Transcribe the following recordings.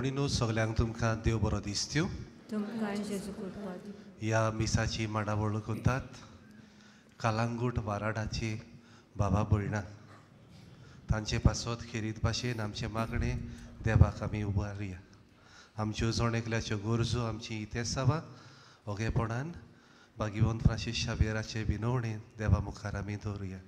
भयणीनो, सगल्यांक तुमकां देव बरो दिसत्यो. ह्या मिसाची मांडावळ करतात कालांगूट वाराडाची बाबा भयणां. तांचे पासत खेरीत भाशेन आमचें मागणें देवाक आमी उबारुया. आमच्यो जण एकल्याच्यो गरजो, आमची इतिहासावां ओगेपणान भाग्यवंत फ्रांसीस शावेराचे विनवणेन देवा मुखार आमी दवरुया.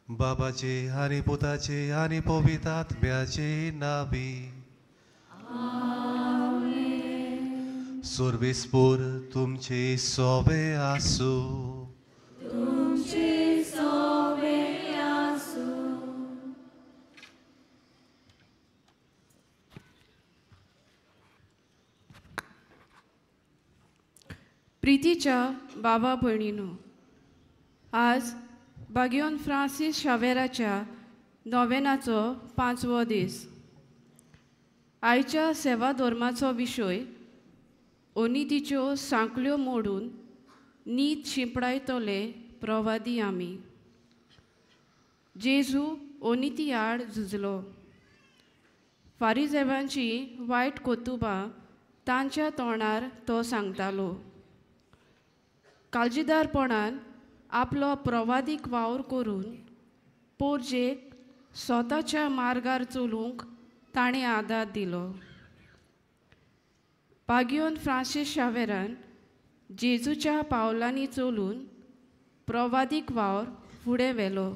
बाबाचे आनी पुताचे आनी पवित्र आत्म्याचे नांवी. सर्वेस्पोर तुमचे सोवे आसूं. तुमचे सोवे आसूं. प्रितीच्या बाबा भयणीनो, आज बागियोन फ्रांसीस शावेराच्या नोवेनाचो 5वो दीस. आयच्या सेवा धर्माचो विशय अनितीच्यो सांकळ्यो मोडून नीत शिंपडायतले प्रवादी आमी. जेजू अनिती आड झुजलो. फारिजेवांची वायट कोतुबां तांच्या तोंडार तो सांगतालो. काळजीदारपणान आपलो प्रवादीक वावर करून पोरजेक स्वताच्या मार्गार चलूंक ताणें आदार दिलो. बागियोन फ्रांसीस शावेरान जेजूच्या पावलांनी चलून प्रवादीक वावर फुडें व्हेलो.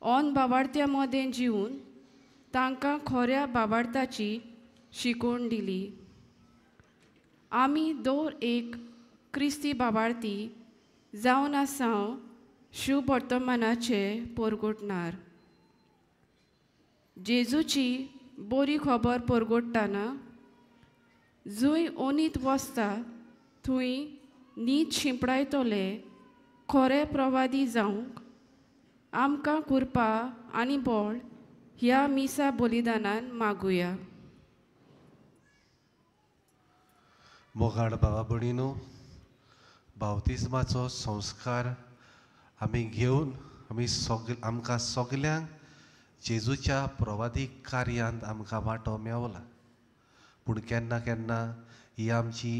ऑन बाबार्थ्या मदें जिवन तांकां खऱ्या बाबार्थाची शिकवण दिली. आमी दर एक क्रिस्ती बाबार्थी जावन आसा शुभ वर्तमानाचे परगटणार. जेजूची बरी खबर परगटतना जंय ओनीत वसता थंय नीत शिंपडायतले खरे प्रवादी जावंक आमकां कृपा आनी बळ ह्या मिसा बलिदानान मागुया. मोगाळ बाबा भयणीनो, बावतिज्माचो संस्कार आमी घेवन आमी आमकां सगल्यांक जेजूच्या प्रवादीक कार्यांत आमकां वांटो मेवला. पूण केन्ना केन्ना ही आमची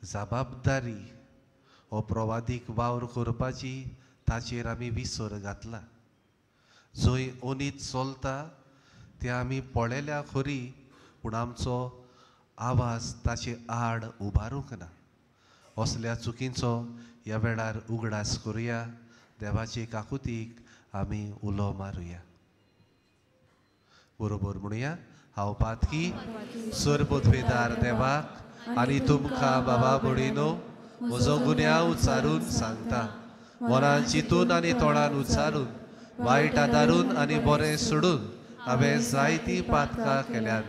जबाबदारी हो प्रवादीक वावर करपाची ताचेर आमी विसर घातला. जंय ओनीत चलता तें आमी पळयल्या खरी, पूण आमचो आवाज ताचे आड उबारूंक ना. असल्या चुकींचो ह्या वेळार उगडास करुया. देवाचे काकुतीक आमी उलो मारुया. बरोबर म्हणुया, हांव पातकी सर्वपदवेदार देवाक आनी तुमकां बाबा भयणीनो म्हजो गुन्यांव उच्चारून सांगता. मनान चिंतून आनी तोंडान उच्चारून, वायट आदारून आनी बरें सोडून हांवें जायतीं पातकां केल्यांत.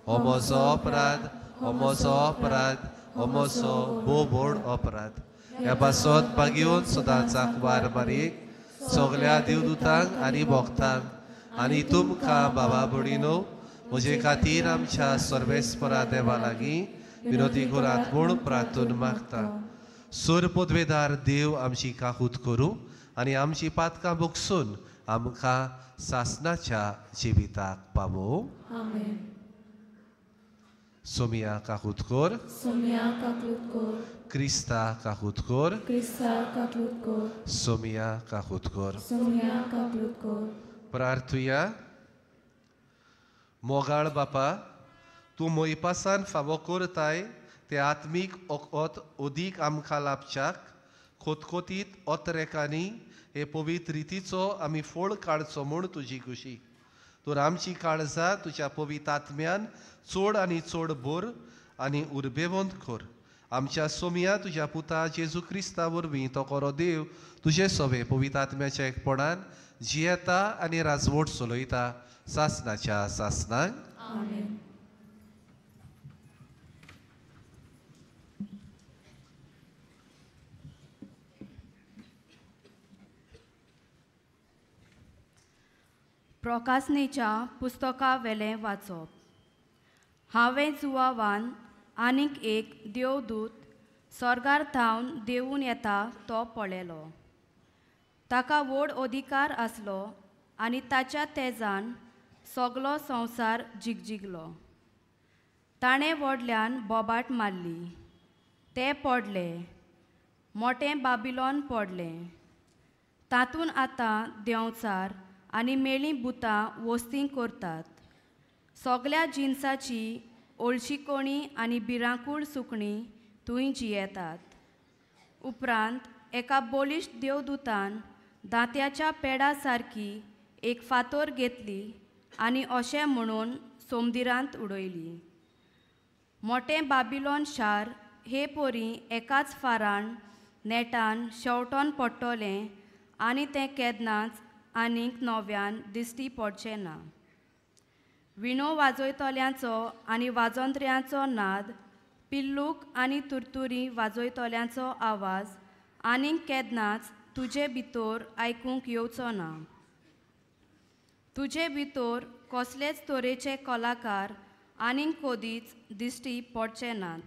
हो म्हजो अपराध, हो म्हजो अपराध, हो म्हजो भोव व्हड अपराध. ह्या पासत बागेवन सदांच आंकवार मारयेक, सगल्या देवदूतांक आनी भक्तांक आनी तुमकां बाबा भयणीनो म्हजे खातीर आमच्या सर्वेस्परा देवा लागीं विनोदी करात म्हूण प्रार्थना मागता. सर पदवेदार देव आमची काकूत करूं आनी आमची पातकां भोगसून आमकां सासनाच्या जिविताक पावोवं. सोमिया काकूत कर, सोमिया काकूत कर, क्रिस्ता काकूत कर, क्रिस्ता काकूत कर, सोमिया काकूत कर, सोमिया काकूत कर. प्रार्थुया. मोगाळ बापा, तूं मोयपासान फावो करताय ते आत्मीक ओत अदीक आमकां लाभच्याक खोतखोतीत ओतरेकांनी हे पवित्र रितीचो आमी फोळ काडचो म्हूण तुजी खुशी. तर आमची काळजां तुज्या पवित्र आत्म्यान चड आनी चड भर आनी उर्बेवंत कर. आमच्या सोमिया तुज्या पुता जेजू क्रिस्ता वरवीं तो खरो देव तुजे सवे पवित्र आत्म्याच्या एकपणान जियेता आनी राजवट चलयता सासनाच्या सासनाक. आमेन. प्रकासनेच्या पुस्तका वेलें वाचप. हांवें जुवावान आनीक एक देवदूत स्वर्गार थावन देवून येता तो पळयलो. ताका व्हड अधिकार आसलो आनी ताच्या तेजान सगलो संवसार जिगजिगलो. ताणें व्हडल्यान बोबाट मारली, ते पडले, मोटें बाबिलोन पडलें. तातूंत आतां देंवचार आनी मेळीं भुतां वस्ती करतात. सगल्या जिनसाची ओळशीकोणी आनी भिरांकूळ सुकणीं थंय जियेतात. उपरांत एका बळिश्ट देवदूतान दांत्याच्या पेडा सारकी एक फातोर घेतली आनी अशें म्हणून सोमदिरांत उडयली, मोटें बाबिलोन शार हे परी एकाच फारान नेटान शेवटोन पडटलें आनी तें केन्नाच आनीक नव्यान दिश्टी पडचें ना. विणो वाजयतल्यांचो आनी वाजंत्र्यांचो नाद, पिल्लूक आनी तुरतुरी वाजयतल्यांचो आवाज आनीक केन्नाच तुजे भितर आयकूंक येवचो ना. तुजे भितर कसलेच तरेचे कलाकार आनीक कदीच दिश्टी पडचे नात.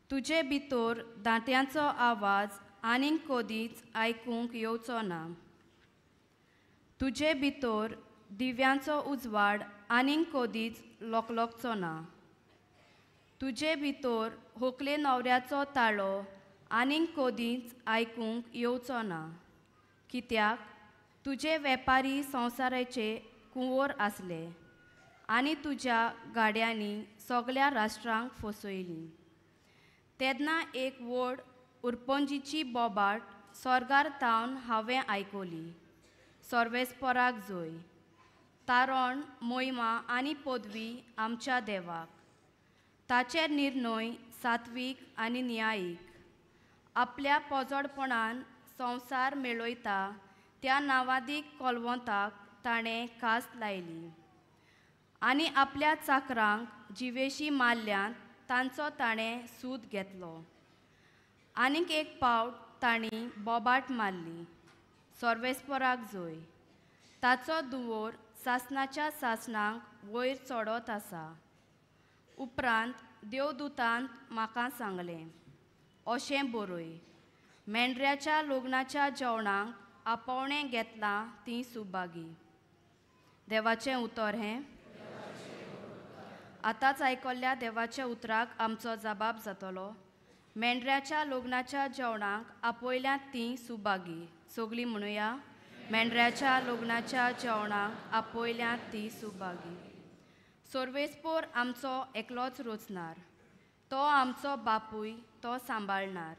तुजे भितर दांत्यांचो आवाज आनीक कदीच आयकूंक येवचो ना. तुजे भितर दिव्यांचो उजवाड आनीक कदीच लोकलोकचो ना. तुजे भितर होकले न्हवऱ्याचो ताळो आनीक कदीच आयकूंक येवचो ना, कित्याक तुजे वेपारी संवसाराचे कुंवर आसले आनी तुज्या गाड्यांनी सगल्या राष्ट्रांक फसयलीं. तेन्ना एक व्हड उरपंजीची बोबाट स्वर्गार तावन हांवें आयकली, सर्वेस्पराक जोय, तारण, मोहिमा आनी पदवी आमच्या देवाक. ताचे निर्णय सात्वीक आनी न्यायीक. आपल्या पोजडपणान संवसार मेळयता त्या नावादीक कोलवंताक ताणें कास लायली आनी आपल्या चाकरांक जिवेशी मारल्यांत तांचो ताणें सूद घेतलो. आनीक एक पावट तांणी बोबाट मारली, सर्वेस्पराक जोय, ताचो दुवोर सासणाच्या सासणाक वयर चडत आसा. उपरांत देवदूतान म्हाका सांगलें, अशें बरय, मेंढऱ्याच्या लग्नाच्या जेवणाक आपोवणें घेतलां तीं सुभागी. देवाचें उतर हें. आतांच आयकल्ल्या देवाच्या उतराक आमचो जबाब जातलो. मेंढऱ्याच्या लग्नाच्या जेवणाक आपयल्यांत तीं सुभागी. सगलीं म्हणुया, मेंढऱ्याच्या लग्नाच्या जेवणाक आपयल्यांत तीं सुभागी. सर्वेस्पोर आमचो एकलोच रोचणार, तो आमचो बापूय, तो सांबाळणार.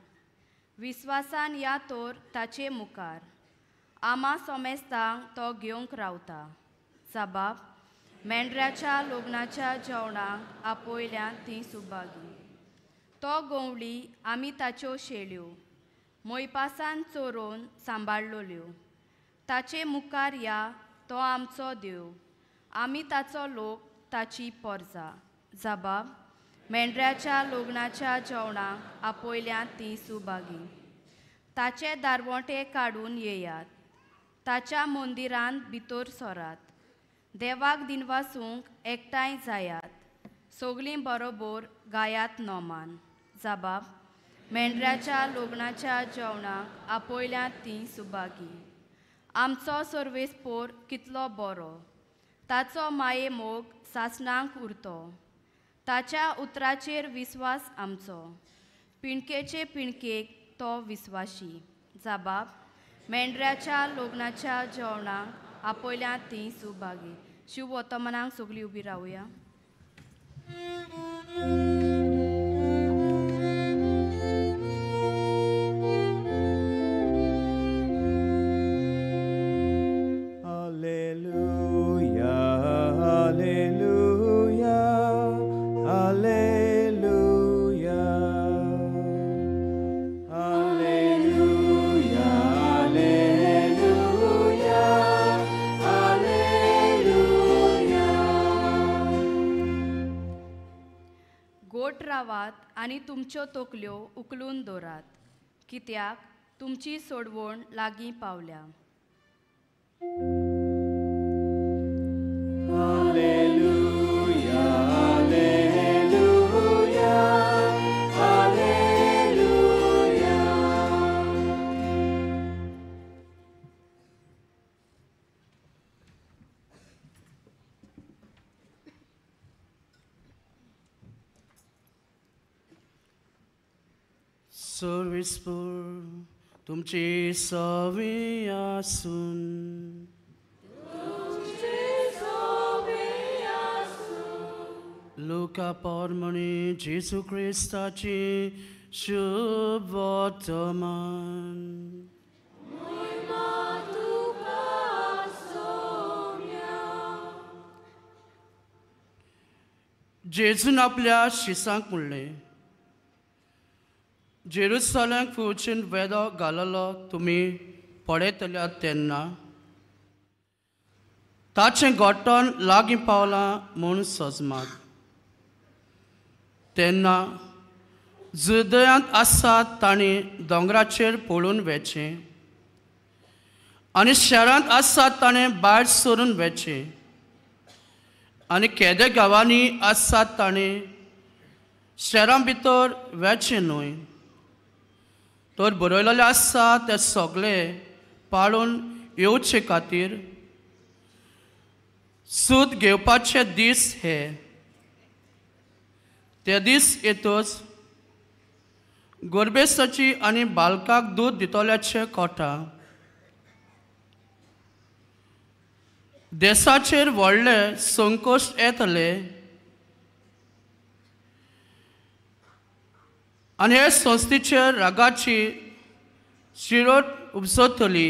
विस्वासान या तर ताचे मुखार, आमा सोमेस्तांक तो घेवंक रावता. जबाब, मेंढऱ्याच्या लग्नाच्या जेवणाक आपयल्यांत तीं सुभागी. तो गंवळी आमी ताच्यो शेळ्यो मोयपासान चोरोवन सांबाळलोल्यो. ताचे मुखार या, तो आमचो देव, आमी ताचो लोक, ताची पोरजा. जबाब, मेंढऱ्याच्या लग्नाच्या जेवणाक आपयल्यांत तीं सुभागी. ताचे दारवंटे काडून येयात, ताच्या मंदिरांत भितर सरात, देवाक दिनवासूंक एकठांय जायात, सगलीं बरोबर गायात नोमान. जबाब, मेंढऱ्याच्या लग्नाच्या जेवणाक आपयल्यांत तीं सुभागी. आमचो सर्वेस्पोर कितलो बरो, ताचो माये मोग सासणाक उरतो. ताच्या उतराचेर विस्वास आमचो, पिणकेचे पिणकेक तो विस्वाशी. जबाब, मेंढऱ्याच्या लग्नाच्या जेवणाक आपयल्यांत तीं सुभागी. शिव वतमनाक सगळीं उबी रावया. Alleluia, alleluia, alleluia. Alleluia, alleluia, alleluia. गोट रावात आनी तुमच्यो तकल्यो उखलून दवरात, कित्याक तुमची सोडवण लागीं पावल्या. Alleluia, alleluia, alleluia. सर्विसपूर तुमची सवी आसून. लुका परमणी जेजू क्रिस्ताची शुभ वर्तमान. जेजून आपल्या शिसांक म्हणलें, जेरुसलेमाक फुचून वेदो घाललो तुमी पळयतल्या तेन्ना ताचें गोठण लागीं पावलां म्हूण सजमात. तेन्ना जुदयांत आसात तांणी दोंगराचेर पळून वेचें आनी शहरांत आसात ताणें भायर सरून वेचें आनी केदे गांवांनी आसात ताणें शहरां भितर वेचें न्हय, तर बरयलेलें आसा तें सगळें पाळून येवचे खातीर सूद घेवपाचे दीस हे. ते दीस येतच गोरबेसाची आनी बालकाक दूद दितल्याचे कोटा देसाचेर व्हडले संकश्ट येतले आनी हे संस्थेचेर रागाची शिरोट उपसतली.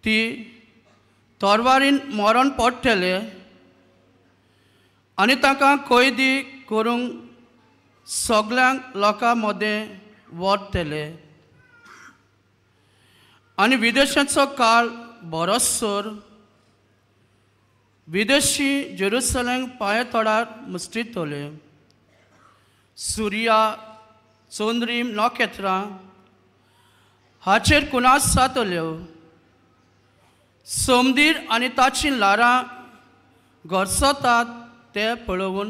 ती तरवारीन मरण पडटले आनी तांकां कैदी करूंक सगळ्यांक लोकां मदें व्हरतले आनी विदेशाचो काळ बरोसर विदेशी जेरुसलेम पांये तोडार मुस्तितले. सुर्या चंद्रीम नखेत्रां हाचेर कुणास जातल्यो. सोमदीर आनी ताचीं ल्हारां घरसतात ते पळोवन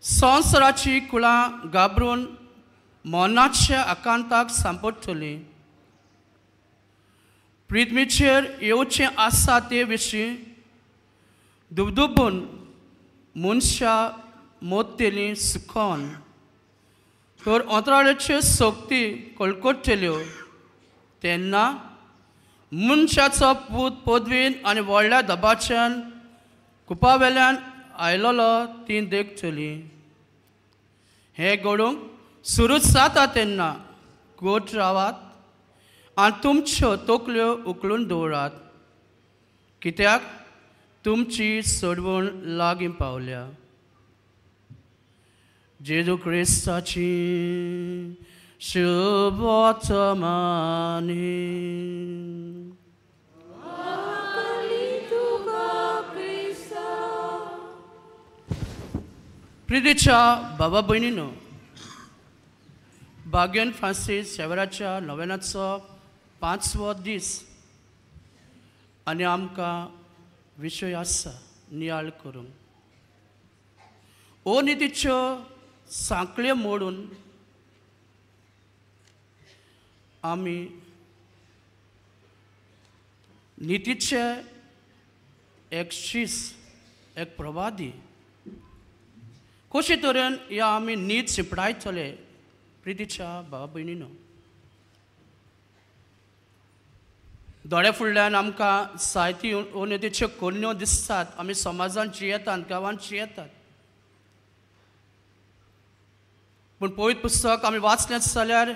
संवसाराची कुळां घाबरून मनाच्या आकांताक सांपडटलीं. पृथ्वीचेर येवचें आसा ते विशीं दुबदुबून मनशां मोत्तेलीं सुकोन तर अंतराळाच्यो शक्ती कळकळटल्यो. तेन्ना मनशाचो पूत पदवीन आनी व्हडल्या दबाच्यान कुपा वेल्यान आयलोलो ती देखतली. हें घडूंक सुरूच जाता तेन्ना गोट रावात आनी तुमच्यो तकल्यो उखलून दवरात, कित्याक तुमची सोडवण लागीं पावल्या. जेजू क्रिस्ताची शुभ वर्तमान. प्रितीच्या बाबा भयणीनो, बागेन फ्रांसीस शेवराच्या नव्यानाचो 5वो दीस आनी आमकां विशय आसा नियाळ करूंक. ओ नितीच्यो सांकळ्यो मोडून आमी नितीचे एक शीस एक प्रवादी कशे तरेन ह्या आमी नीत शिंपडायतले. प्रितीच्या भावा भयणीनो, दोळे फुडल्यान आमकां साहित्य उन्नतीच्यो करण्यो दिसतात. आमी समाजान जियेतात, गांवांत जियेतात, पूण पवित्र पुस्तक आमी वाचलेंच जाल्यार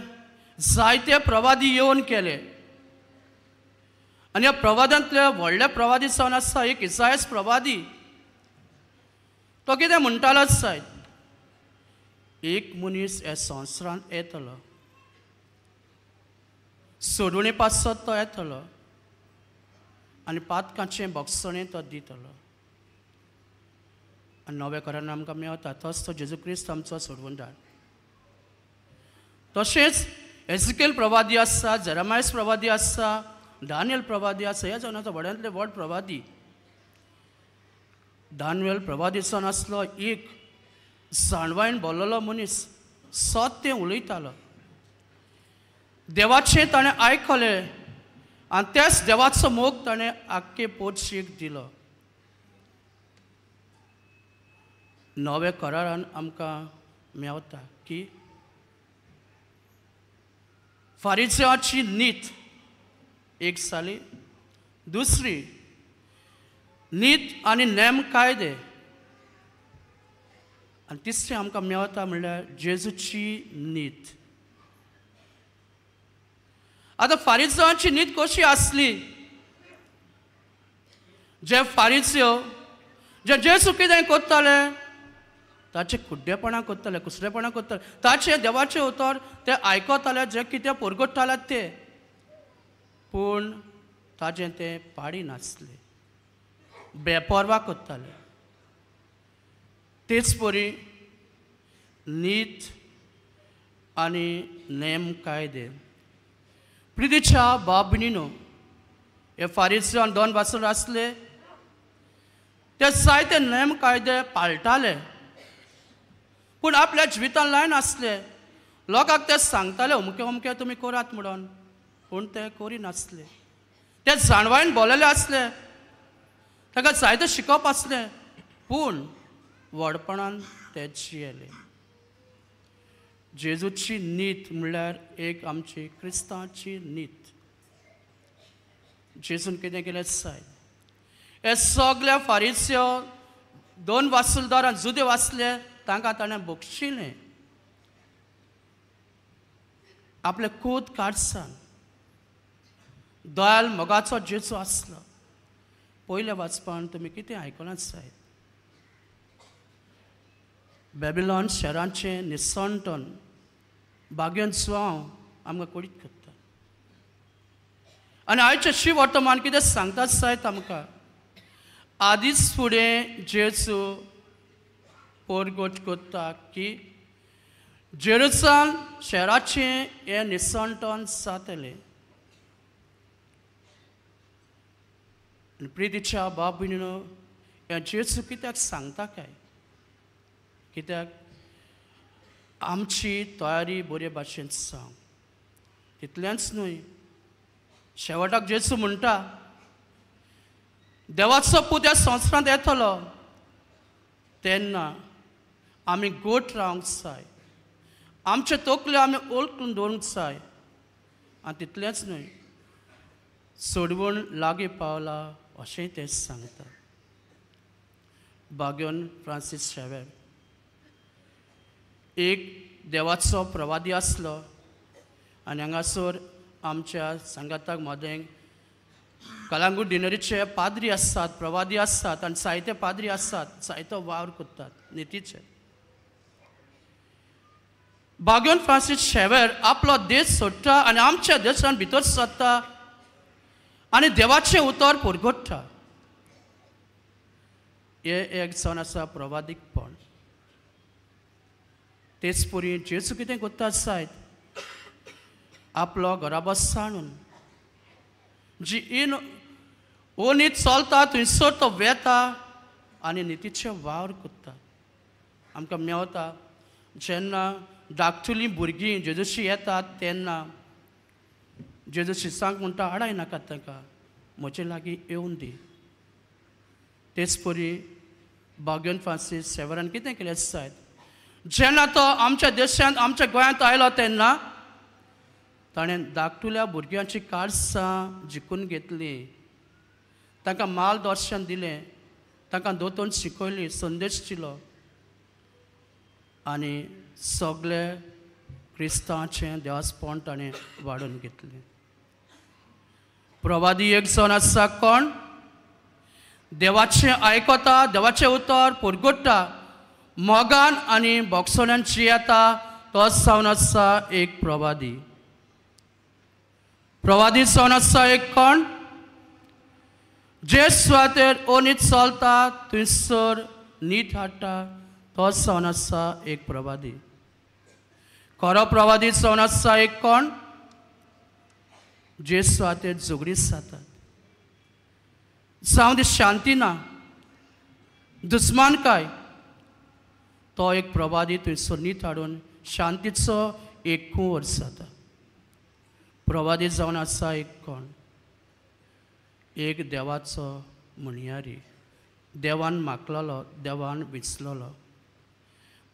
जायते प्रवादी येवन केले आनी ह्या प्रवादांतले व्हडले प्रवादी जावन आसा एक इसायस प्रवादी. तो कितें म्हणटालोच जायत, एक मनीस ह्या संवसारांत येतलो, सोडवणे पासत तो येतलो आनी पातकांचें भोगसणें तो दितलो. आनी नव्या करान आमकां मेळता तोच तो जेजू क्रिस्त आमचो सोडवणदार. तशेंच एजिकेल प्रवादी आसा, जेरामायस प्रवादी आसा, दानियल प्रवादी आसा. ह्या जावन आसा व्हड्यांतले व्हड प्रवादी. दानियल प्रवादी जावन आसलो एक जाणवायन बोल्लोलो मनीस, सत तें उलयतालो. देवाचें ताणें आयकलें आनी त्याच देवाचो मोग ताणें आख्खे पोटशीक दिलो. नव्या करारान आमकां मेवता की फारिज्याची नीत एक साली, दुसरी नीत आनी नेम कायदे, आनी तिसरी आमकां मेवता म्हणल्यार जेजूची नीत. आतां फारिज्यांची नीत कशी आसली? जे फारिज्यो जे जेजू कितें करताले ताचे कुड्डेपणां करताले, कुसरेपणां करताले, ताचें देवाचें उतर ते आयकताले, जे कितें परगट्टाले ते, पूण ताजें ते पाडी नासले, बेपर्वा करताले. तेच परी नीत आनी नेम कायदे. प्रितीच्या बाबणीनो, हे फारिज्यो दोन वासूर आसले ते जायते नेम कायदे पाळटाले, पूण आपल्या जिवितान लायन आसले. लोकांक ते सांगताले अमके अमके तुमी करात म्हणून, पूण ते करिनासले. ते जाणवायन बोलले आसले, ताका जायते शिकप आसलें, पूण व्हडपणान ते जियेले. जेजूची नीत म्हणल्यार एक आमची क्रिस्तांची नीत. जेजून कितें केलें सायब, हे सगळे फारिज्यो दोन वासुलदारां जुदेव आसले तांकां ताणें बक्षिलें, आपले कोत काडसान. दयाल मोगाचो जेजू आसलो. पयल्या वाचपान तुमी कितें आयकलां सायब, बेबिलॉन शहराचें निसंटन बागेन स्वाव आमकां कोडीत करता. आनी आयचें शी वर्तमान कितें सांगतात सायब आमकां, आदींच फुडें जेजू पोरगोट करता की जेरुसलेम शहराचें हें निसंटन जातलें. आनी प्रितीच्या बाब भयणीनो, हें जेजू कित्याक सांगता काय? कित्याक आमची तयारी बरे भाशेन सांग. तितलेंच न्हय, शेवटाक जेजू म्हणटा देवाचो पूत ह्या संवसारांत येतलो तेन्ना आमी गोट रावंक जाय, आमचे तकल्यो आमी ओळखून दवरूंक जाय. आनी तितलेंच न्हय, सोडवण लागीं पावला अशेंय ते सांगता. बाग्योन फ्रांसीस शेवेर एक देवाचो प्रवादी आसलो आनी हांगासर आमच्या सांगाताक मदें कलांगूट डिनरीचे पाद्री आसात, प्रवादी आसात आनी जायते पाद्री आसात, जायतो वावर करतात नितीचे. बाग्योन फ्रांसीस शेवेर आपलो देश सोडटा आनी आमच्या देशान भितर सरता आनी देवाचें उतर परगट्टा. हे एक जावन आसा प्रवादीकपण. तेच परी जेजू कितें करता सायब, आपलो घराबो सांडून जी इन ओनीत चलता थंयसर तो वेता आनी नितीचे वावर करता. आमकां मेवता जेन्ना धाकटुलीं भुरगीं जेजूशी येतात तेन्ना जेजू शिसांक म्हणटा आडाय नाका तांकां, म्हजे लागीं येवन दी. तेच परी बाग्योन फ्रांसीस शेवरान कितें केलें सायब, जेन्ना तो आमच्या देशांत आमच्या गोंयांत आयलो तेन्ना ताणें धाकटुल्या भुरग्यांची काळसां जिखून घेतली, तांकां मार्गदर्शन दिलें, तांकां दोतोन शिकयली, संदेश दिलो आनी सगळे क्रिस्तांचें देवासपण ताणें वाडोवन घेतलें. प्रवादी एक जावन आसा कोण देवाचें आयकता, देवाचें उतर परगट्टा, मोगान आनी बोगसोण्यान जियेता, तो जावन आसा एक प्रवादी. प्रवादी जावन आसा एक कोण जे सुवातेर ओनीत चलता थंयसर नीत हाडटा, तो जावन आसा एक प्रवादी. खरो प्रवादी जावन आसा एक कोण जे सुवातेर झगडीं जातात, जावं ती शांती ना, दुस्मानकाय, तो एक प्रवादी थंयसर नीत हाडून शांतीचो एक कुंवर जाता. प्रवादी जावन आसा एक कोण, एक देवाचो म्हणयारी, देवान मागलेलो, देवान विचलेलो.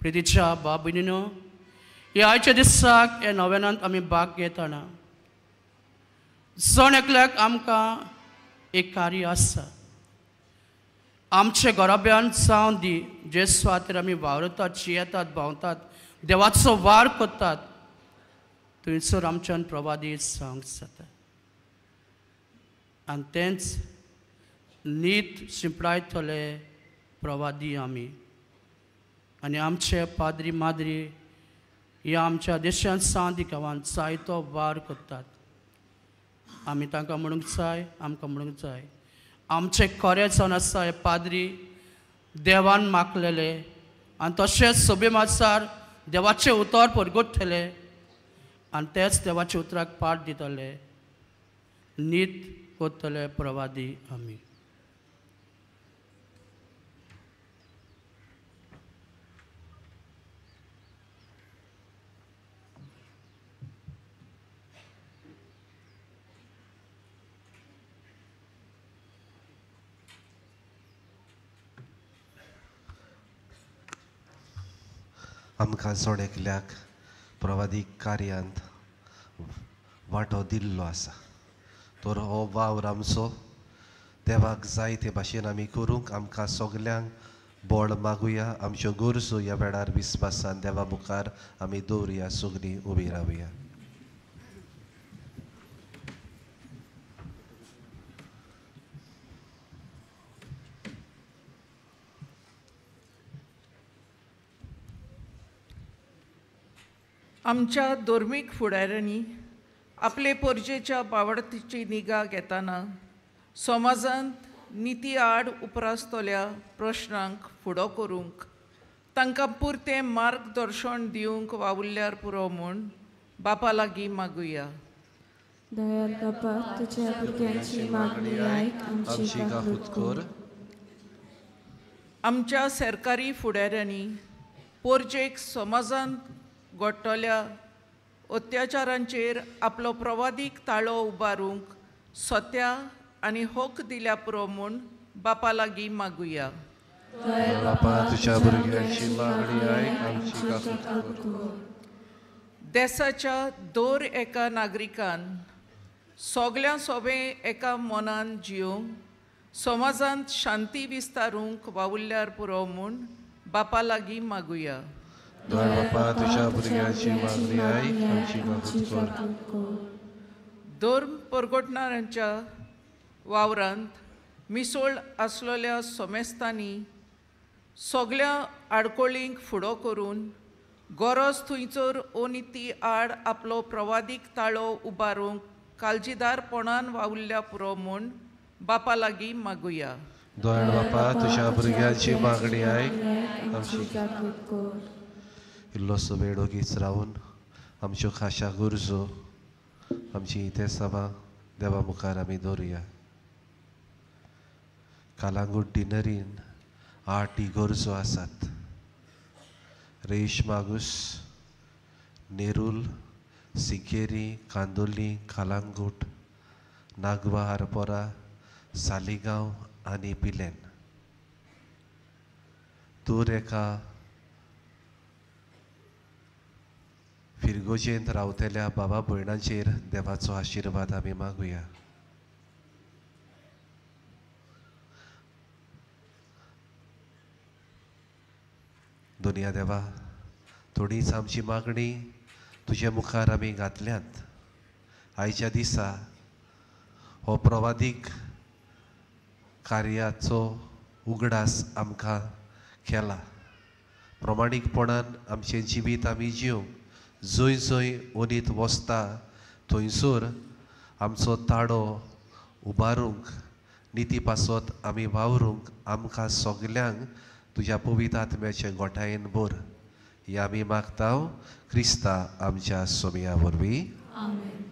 प्रितीच्या बाब भयणीनो, ह्या आयच्या दिसाक ह्या नव्यानांत आमी भाग घेतना जण एकल्याक आमकां एक कार्य आसा. आमचे घराब्यान जावं दी जे सुवातेर आमी वावरतात, जियेतात, भोंवतात, देवाचो वार करतात, थंयसर आमच्यान प्रवादी जावंक जाता. आनी तेंच नीत शिंपडायतले प्रवादी आमी. आनी आमचे पाद्री माद्री ह्या आमच्या देशांत सावन गांवांत जायतो वार करतात. आमी तांकां म्हणूंक जाय, आमकां म्हणूंक जाय, आमचें खरें जावन आसा हे पाद्री देवान मागलेले आनी तशेंच सभे मासार देवाचें उतर परगटतले आनी तेच देवाच्या उतराक पाठ दितले, नीत करतले प्रवादी आमी. आमकां जण एकल्याक प्रवादीक कार्यांत वांटो दिल्लो आसा. तर हो वावर आमचो देवाक जाय ते भाशेन आमी करूंक आमकां सगल्यांक बळ मागुया. आमच्यो गरजो ह्या वेळार विस्वासान देवा मुखार आमी दवरुया. सगळीं उबी रावया. आमच्या धर्मीक फुडाऱ्यांनी आपले पोरजेच्या बावडतीची निगा घेतना समाजांत निती आड उप्रासतल्या प्रश्नांक फुडो करूंक तांकां पुरतें मार्गदर्शन दिवंक वावुरल्यार पुरो म्हूण बापा लागीं मागुया. दयाल बापा, तुज्या भुरग्यांची मागणी आयक, आमची काकूत कर. आमच्या सरकारी फुडाऱ्यांनी पोरजेक समाजांत घडटल्या अत्याचारांचेर आपलो प्रवादीक ताळो उबारूंक सत्या आनी हक दिल्या पुरो म्हूण बापा लागीं मागुया. बापा, तुज्या भुरग्यांची मागणी आयक, आमची काकूत कर. देशाच्या दर एका नागरिकान सगळ्यां सोबें एका मनान जियोवंक समाजांत शांती विस्तारूंक वावुरल्यार पुरो म्हूण बापा लागीं मागुया. बापा, तुज्या भुरग्यांची मागणी आयक, आमची काकूत कर. धर्म परगटणाऱ्यांच्या वावरांत मिसळ आसलेल्या समेस्तांनी सगळ्या आडकोळींक फुडो करून गरज थंयसर अनिती आड आपलो प्रवादीक ताळो उबारूंक काळजीदारपणान वावुरल्या पुरो म्हूण बापा लागीं मागुया. दयाळ बापा, तुज्या भुरग्यांची मागणी आयक, आमची काकूत कर. इल्लोसो वेळ ओगीच रावन आमच्यो खाशा गरजो आमची इतेसांवां देवा मुखार आमी दवरुया. कालांगूट डिनरीन 8 गरजो आसात. रेश मागूस, नेरूल, सिकेरी, कांदोली, कालांगूट, नागवा, हरपोरा, सालिगांव आनी पिलेन. तूर एका फिरगोजेंत रावतल्या बाबा भयणांचेर देवाचो आशिर्वाद आमी मागुया. दुनिया देवा, थोडीच आमची मागणी तुजे मुखार आमी घातल्यात. आयच्या दिसा हो प्रवादीक कार्याचो उगडास आमकां केला. प्रमाणीकपणान आमचें जिवीत आमी जिवंक जंय जंय ओनीत वसता थंयसर आमचो ताळो उबारूंक, निती पासत आमी वावरूंक आमकां सगल्यांक तुज्या पवित्र आत्म्याचे गोठायेन भर. ही आमी मागता क्रिस्ता आमच्या सोमया वरवीं. आमेन.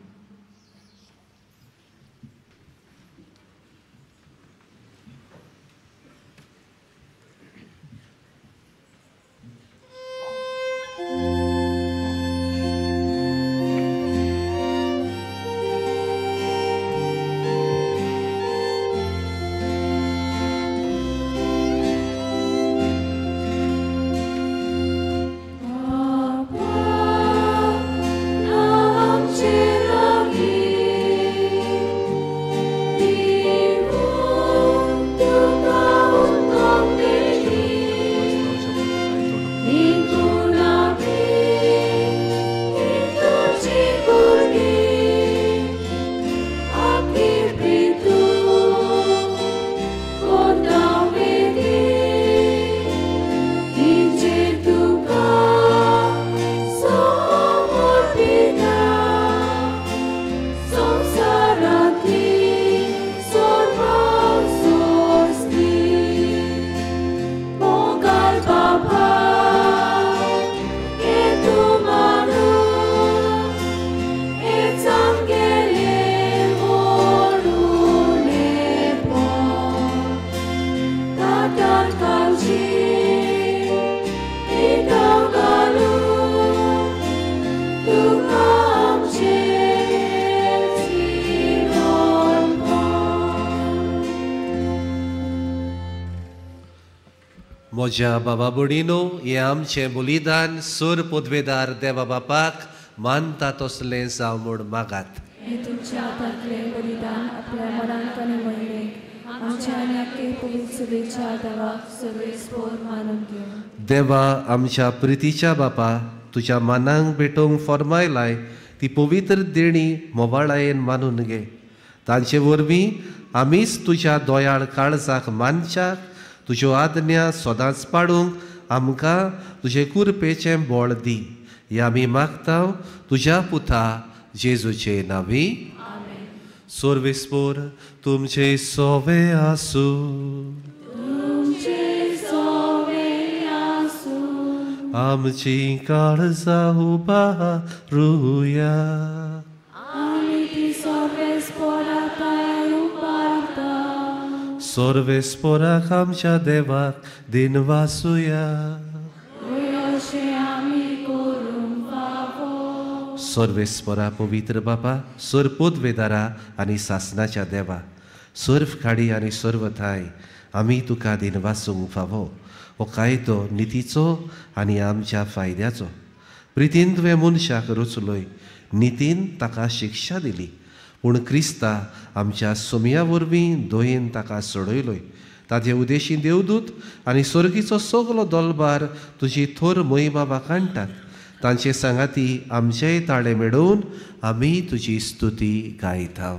म्हज्या बाबा भयणीनो, हें आमचें बलिदान सर पदवेदार देवा बापाक मानता तसलें जावं म्हूण मागात. हें तुमच्या हातांतलें बलिदान आपल्या मनाक आनी मोहिमेक आमच्या आनी आख्खे पवित्र सभेच्या देवाक सर्वेस्पोर मानून घेवं. देवा आमच्या प्रितीच्या बापा, तुज्या मनांक भेटोवंक फर्मायलाय ती पवित्र देणी मोवाळायेन मानून घे. तांचे वरवीं आमीच तुज्या दोयाळ काळजाक मानच्याक तुज्यो आज्ञा सदांच पाडूंक आमकां तुजे कुरपेचें बळ दी. हें आमी मागता तुज्या पुता जेजूचे नांवी. सर्वेस्पोर तुमचे सोवे आसूं. आमची काळजां उबारुया. सर्वेस्पोराक आमच्या देवाक दिनवासुया. सर्वेस्पोरा पवित्र बापा, सर्व पदवेदारा आनी सासनाच्या देवा, सर्व खाडी आनी सर्व ठांय आमी तुका दिनवासूंक फावो. हो कायदो नितीचो आनी आमच्या फायद्याचो. प्रितीन तुवें मनशाक रचलोय, नितीन ताका शिक्षा दिली, पूण क्रिस्ता आमच्या सोमया वरवीं दयेन ताका सोडयलोय. ताजे उदेशी देवदूत आनी स्वर्गीचो सगलो दलबार तुजी थोर महिमा वाखाणटात. तांचे सांगाती आमचेय ताळे मेळोवन आमी तुजी स्तुती गायता.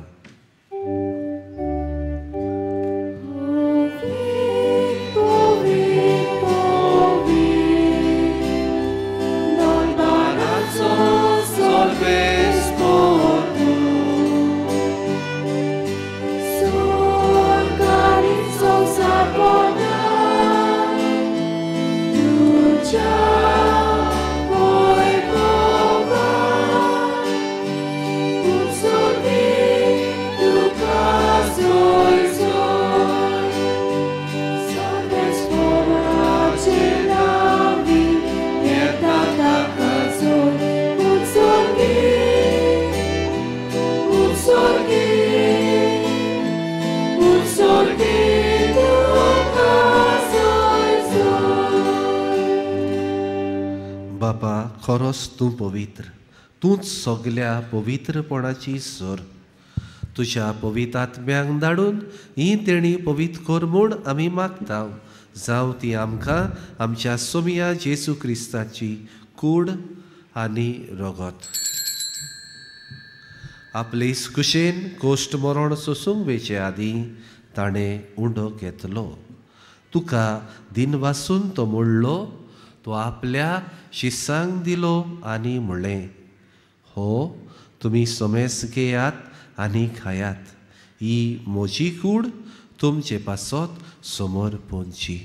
बापा, खरोच तूं पवित्र, तूंच सगल्या पवित्रपणाची सर. तुज्या पवित्र आत्म्यांक धाडून ही तेणी पवित्र कर म्हूण आमी मागता. जावं ती आमकां आमच्या सोमया जेजू क्रिस्ताची कूड आनी रगत. आपले कुशेन कोश्ट मरण सोसूंक वेचे आदीं ताणें उंडो घेतलो. तुका दिनवासून तो मोडलो, तो आपल्या शिसांक दिलो आनी म्हणलें, हो तुमी सोमेस घेयात आनी खायात, ही म्हजी कूड तुमचे पासत समोर पोंची.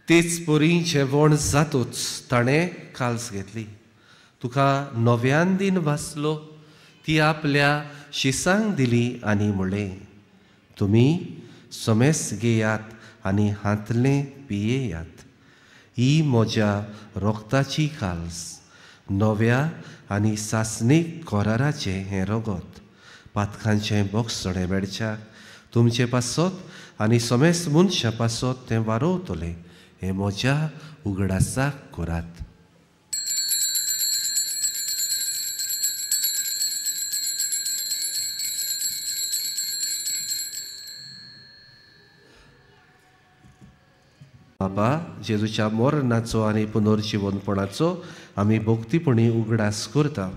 तेच परी जेवण जातूच ताणें काल्स घेतली. तुका नव्यान दिन वाचलो, ती आपल्या शिसांक दिली आनी म्हणलें, तुमी सोमेस घेयात आनी हांतलें पियेयात, ही म्हज्या रोगताची काल्स, नव्या आनी सासणीक कराराचें हें रगत, पातकांचें बोगसणें मेळच्याक तुमचे पासत आनी सोमेस मनशां पासत तें वारोवतलें. हें म्हज्या उगडासाक करात. बाबा, जेजूच्या मरणाचो आनी पुनर्जिवनपणाचो आमी भक्तीपणी उगडास करता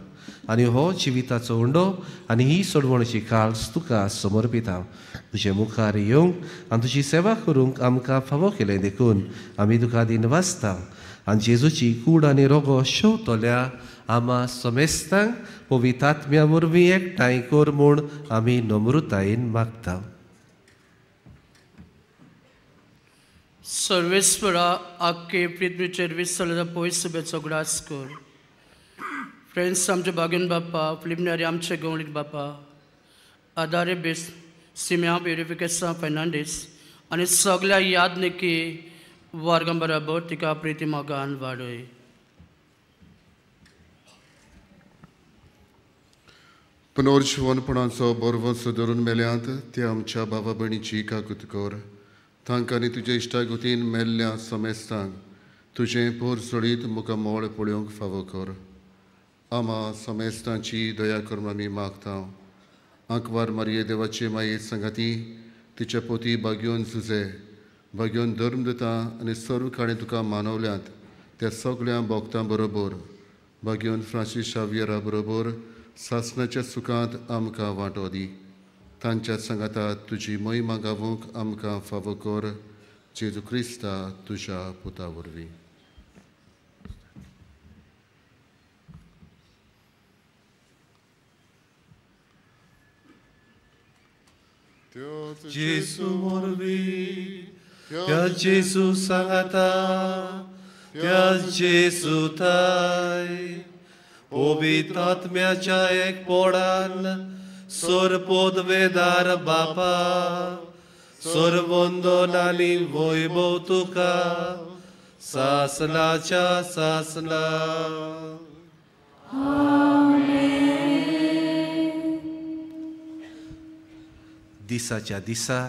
आनी हो जिविताचो उंडो आनी ही सोडवणची काल्स तुका समर्पिता. तुजे मुखार येवंक आनी तुजी सेवा करूंक आमकां फावो केलें देखून आमी तुका दिनवासता. आनी जेजूची कूड आनी रोगो शेवतल्या आमा समेस्तांक पवित्र आत्म्या वरवीं एकठांय कर म्हूण आमी नम्रतायेन मागता. सर्वेस्वरा, आख्खे पृथ्वीचेर विसरलेलो पयस सभेचो उगडास कर. फ्रेंड्स आमचे बागेन बाप्पा, फिलिपनारी आमचे गवळीक बाप्पा, आदारे बेस सिम्या प्युरिफिकेसा फेर्नांडीस आनी सगळ्या यादनिकी वर्गां बरोबर तिका प्रिती मोगान वाडय. पुनर्जिवनपणाचो बरवंस धरून मेल्यांत ते आमच्या भावा भयणीची काकूत कर. तांकां आनी तुज्या इश्टागतीन मेल्ल्या समेस्तांक तुजें पोर सोडीत मुखामळ पळोवंक फावो कर. आमा समेस्तांची दया करून आमी मागता. आंकवार मारये देवाचे माये सांगाती तिच्या पोती बागयोन सुजे बागयोन धर्म दिता आनी सर्व काणी तुका मानवल्यांत त्या सगळ्या भोगतां बरोबर बागयोन फ्रांसीस शावियरा बरोबर सासणाच्या सुखांत आमकां वांटो दी. तांच्या सांगाता तुजी महिमा गावूंक आमकां फावो कर. जेजू क्रिस्ता तुज्या पुता वरवीं. जेजू वरवीं त्या जेजू सांगाता त्या जेजू थाय पवित्र आत्म्याच्या एक पोडान सोरपोदवेदार बापा सोरवंदनानी वैभव तुका सासनाच्या सासना. दिसाच्या दिसा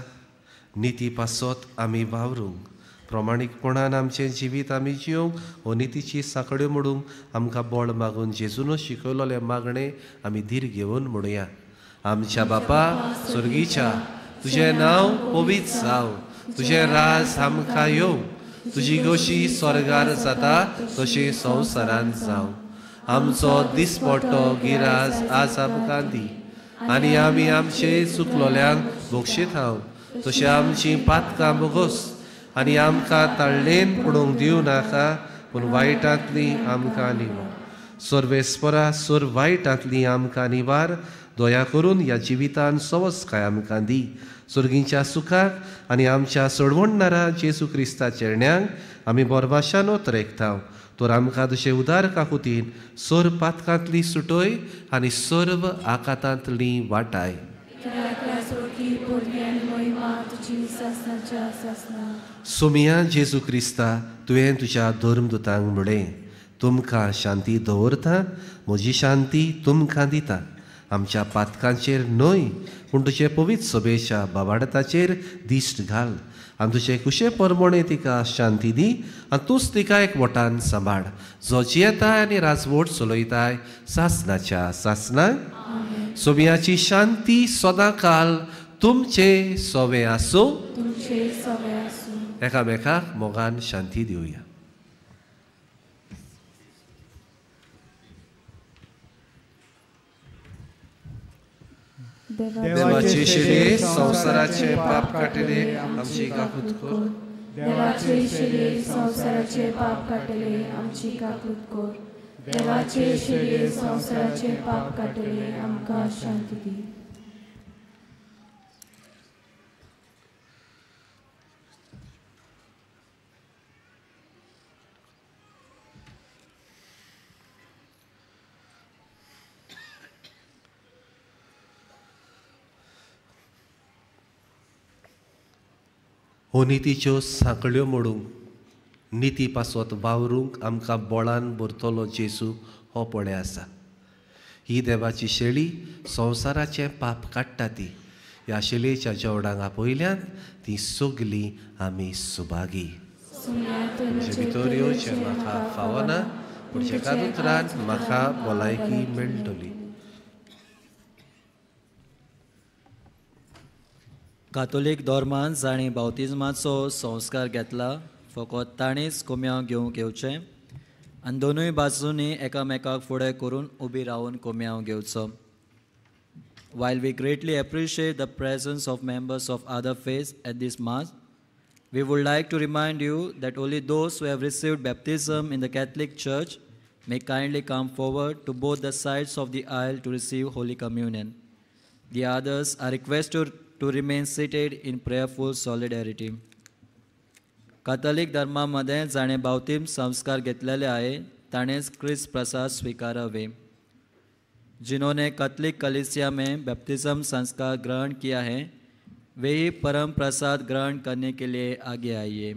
निती पासत आमी वावरूंक प्रमाणीकपणान आमचें जिवीत आमी जिवंक हो नितीची सांकड्यो मोडूंक आमकां बळ मागून जेजून शिकयलोलें मागणें आमी धीर घेवन म्हणुया. आमच्या बापा स्वर्गीच्या तुजें नांव पवित्र जावं, तुजें राज आमकां येवं, तुजी गोशी स्वर्गार जाता तशी संवसारांत जावं. आमचो दिसपट्टो गिराज आज आमकां दी आनी आमी आमचे चुकलोल्यांक बक्षीत हांव तशें आमची पातकां बोगोस आनी आमकां ताळ्ळेन पडूंक दिवं नाका पूण वायटांतली आमकां निवार. सर्वेस्परा सोर वायटांतली आमकां निवार. दया करून ह्या जिवितान सवसकाय आमकां दी. सुर्गींच्या सुखाक आनी आमच्या सोडवणणारा जेजू क्रिस्ता चेरण्यांक आमी बोरवाशान ओतरेकता. तर आमकां तुजे उदार काकुतीन सोर पातकांतली सुटोय आनी सर्व आकातांतली वाटाय. सोमिया जेजू क्रिस्ता तुवें तुज्या धर्मदूतांक म्हणलें तुमकां शांती दवरता म्हजी शांती तुमकां दिता. आमच्या पातकांचेर न्हय पूण तुजे पवित्र सभेच्या बाबाडताचेर दिश्ट घाल आनी तुजे कुशे परमणे तिका शांती दी आनी तूंच तिका एक वटान सांबाळ जो जियेताय आनी राजवट चलयताय सासनाच्या सासनाक. सोमियाची शांती सदां काल तुमचे सोवे आसूं. एकामेकाक मोगान शांती दिवया. देवाचे शिरे संवसाराचे पाप काडटले आमची काकूत कर. देवाचे शिरे संवसाराचे पाप काडटले आमची काकूत कर. देवाचे शिरे संवसाराचे पाप काडटले आमकां शांती दी. हो नितीच्यो सांकळ्यो मोडूंक निती पासत वावरूंक आमकां बोळान भरतलो जेजू हो पळय आसा. ही देवाची शेळी संवसाराचें पाप काडटा ती ह्या शेळयेच्या जेवणाक आपयल्यान ती सगलीं आमी सुभागी. तुजे भितर येवचें म्हाका फावना पूण एका उतरान म्हाका भलायकी मेळटली. कातोलीक धर्मान जांणी बावतिज्माचो संस्कार घेतला फकत ताणीच कोम्यांव घेवंक येवचें आनी दोनूय बाजूंनी एकामेकाक फुडें करून उबी रावन कोम्यांव घेवचो. While we greatly appreciate the presence of members of other faiths at this mass, we would like to remind you that only those who have received baptism in the Catholic Church may kindly come forward to both the sides of the aisle to receive Holy Communion. The others are requested to remain seated in prayerful solidarity. Catholic धर्मामध्ये जाणे बावतीम संस्कार घेतलेले आहे ताणेच क्रिस्त प्रसाद स्वीकारावे. जिन्होंने Catholic कलीसिया में baptism संस्कार ग्रहण किया है वे ही परम प्रसाद ग्रहण करने के लिए आगे आइए।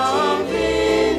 Zombie,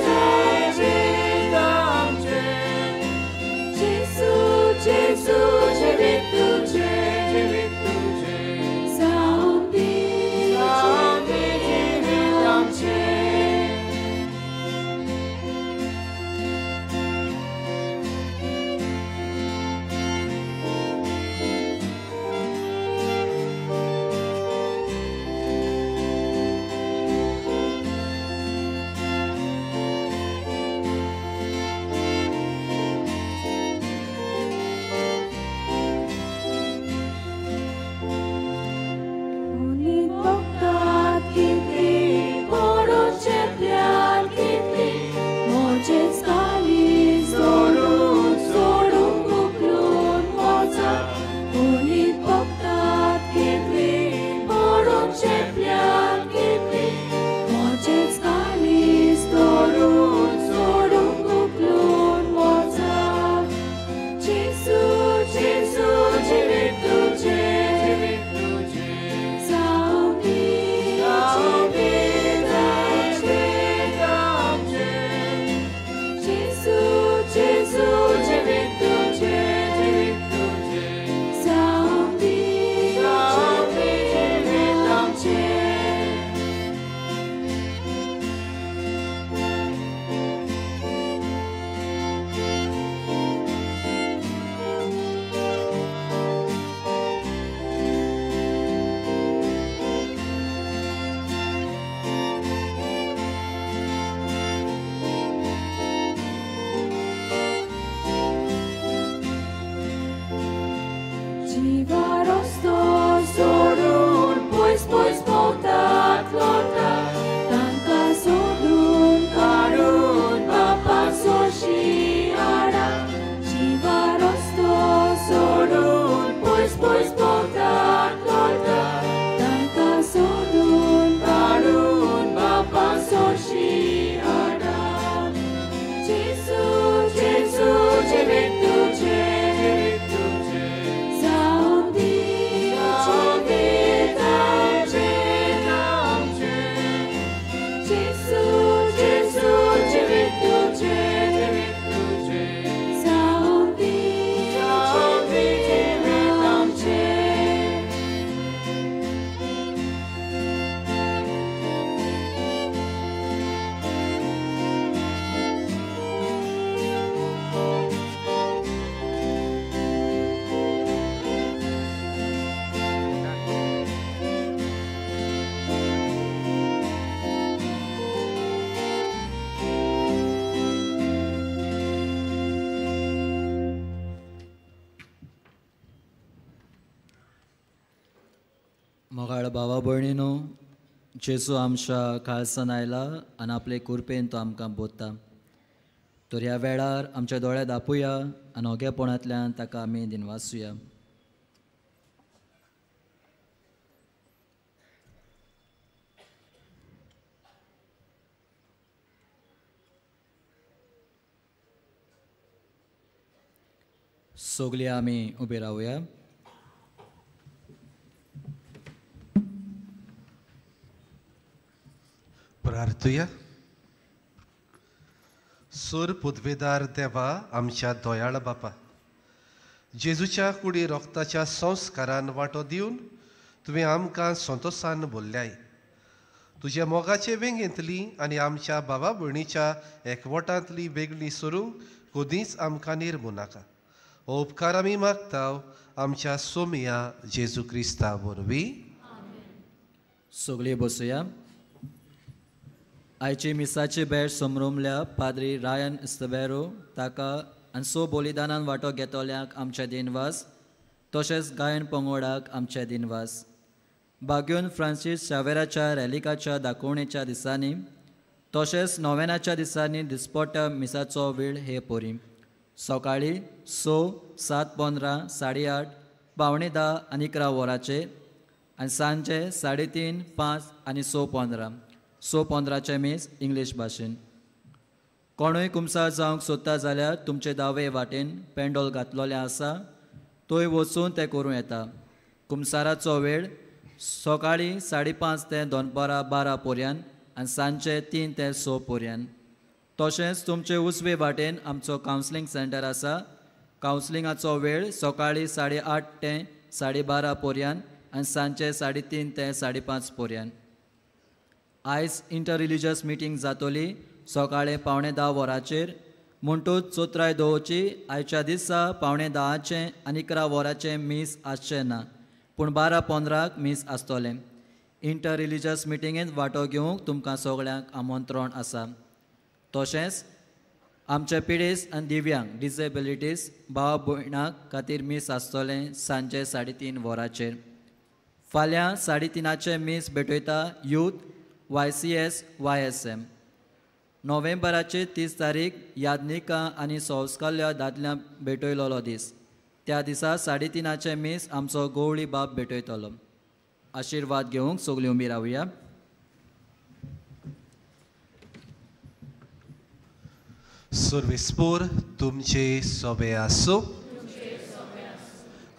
मोगाळ भावा भयणीनो, जेजू आमच्या खालसान आयला आनी आपले कुरपेन तो आमकां बोधता. तर ह्या वेळार आमच्या दोळे दापुया आनी ओगेपणांतल्यान ताका आमी दिनवासुया. सगळीं आमी उबे रावया. प्रार्थुया. सूर पुदवेदार देवा, आमच्या दयाळ बापा, जेजूच्या कुडी रोगताच्या संस्कारान वांटो दिवन तुवें आमकां संतोसान बोल्ल्याय. तुज्या मोगाचे वेंगेंतली आनी आमच्या बाबा भयणीच्या एकवटांतली वेगळी सरूंक कदींच आमकां निर्मू नाका. हो उपकार आमी मागता आमच्या सोमया जेजू क्रिस्ता वरवीं. सगळीं बसुया. आयची मिसाची भेट समरुमल्या पाद्री रायन इस्तबेरो ताका आनी सो बलिदानान वांटो घेतल्यांक आमचे दिनवास, तशेंच गायन पंगडाक आमचे दिनवास. बाग्योन फ्रांसीस शावेराच्या रॅलिकाच्या दाखोवणेच्या दिसांनी तशेंच नोवेनाच्या दिसांनी दिसपट्ट्या मिसाचो वेळ हे परी सकाळीं 6, 7:15, 8:30, 9:45 आनी 11 वरांचेर आनी सांजचे 3:30, 5 आनी 6:15. 6:15 मीस इंग्लीश भाशेन. कोणूय कुमसार जावंक सोदता जाल्यार तुमचे दावे वाटेन पेंडोल घातलेलें आसा, थंय वचून तें करूं येता. कुमसाराचो वेळ सकाळीं 5:30 ते दनपारां 12 पर्यंत आनी सांजचे 3 ते 6 पर्यंत. तशेंच तुमचे उजवे वाटेन आमचो कावन्सिलींग सेंटर आसा. कावन्सिलिंगाचो वेळ सकाळीं 8:30 ते 12:30 पर्यंत आनी सांजचे 3:30 ते 5:30 पर्यंत. आयज इंटर रिलिजियस मिटींग जातली सकाळीं 9:45 वरांचेर. म्हणटूच चोत्राय दवरची आयच्या दिसा 9:45 आनी 11 वरांचें मीस आसचें ना, पूण 12:15 मीस आसतलें. इंटर रिलिजियस मिटिंगेंत वांटो घेवंक तुमकां सगळ्यांक आमंत्रण आसा. तशेंच आमचे पिडेस्त आनी दिव्यांग डिसेबिलिटीज भाव भयणां खातीर मीस आसतलें सांजे 3:30 वरांचेर. फाल्यां 3:30 मीस भेटयता यूथ YCS YSM. नोव्हेंबराचे 30 तारीख यादनिका आनी संस्कारल्या दादल्यांक भेटयलोलो दीस. त्या दिसा 3:30 मीस आमचो गवळी बाप भेटयतलो. आशिर्वाद घेवंक सगळीं उबी रावया. सर्वेस्पोर तुमचे सोबे आसो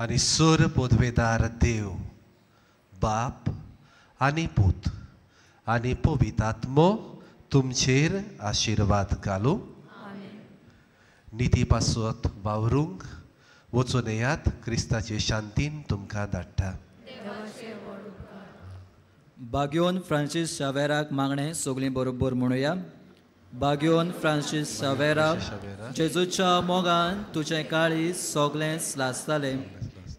आनी सूर पदवेदार देव बाप आनी पूत आनी पवित्र आत्मो तुमचेर आशिर्वाद घालूं. निती पासत वावरूंक वचून येयात. क्रिस्ताचे शांतीन तुमकां धाडटा. बाग्योन फ्रांसीस शावेराक मागणें सगळीं बरोबर म्हणुया. बाग्योन फ्रांसीस शावेरा, जेजूच्या मोगान तुजें काळीज सगळेंच लासतालें,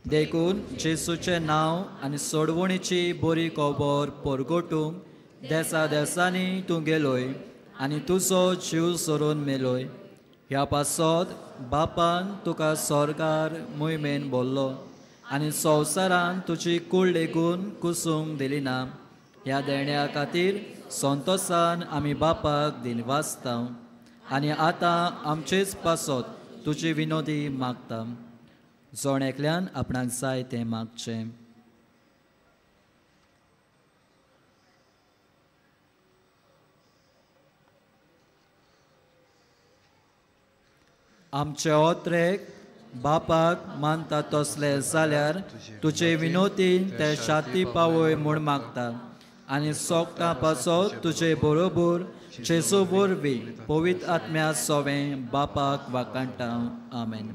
देखून जेजूचें नांव आनी सोडवणीची बरी खबर परगटूंक देसा देसांनी तूं गेलोय आनी तुजो जीव सोरून मेलोय. ह्या पासत बापान तुका स्वर्गार मोहिमेन बोल्लो आनी संवसारान तुजी कूड लेगून कुसूंक दिली ना. ह्या देण्या खातीर संतोसान आमी बापाक दिनवासता आनी आतां आमचेच पासत तुजी विनोदी मागता. जण एकल्यान आपणाक जाय तें मागचें. आमचे ओत्रेक बापाक मानता तसले जाल्यार तुजे विनोदीन ते शाती पावय म्हूण मागता आनी सोगटां पासत तुजे बरोबर जेजू वरवीं पवित्र आत्म्या सोवें बापाक वाकाणटा. आमेन.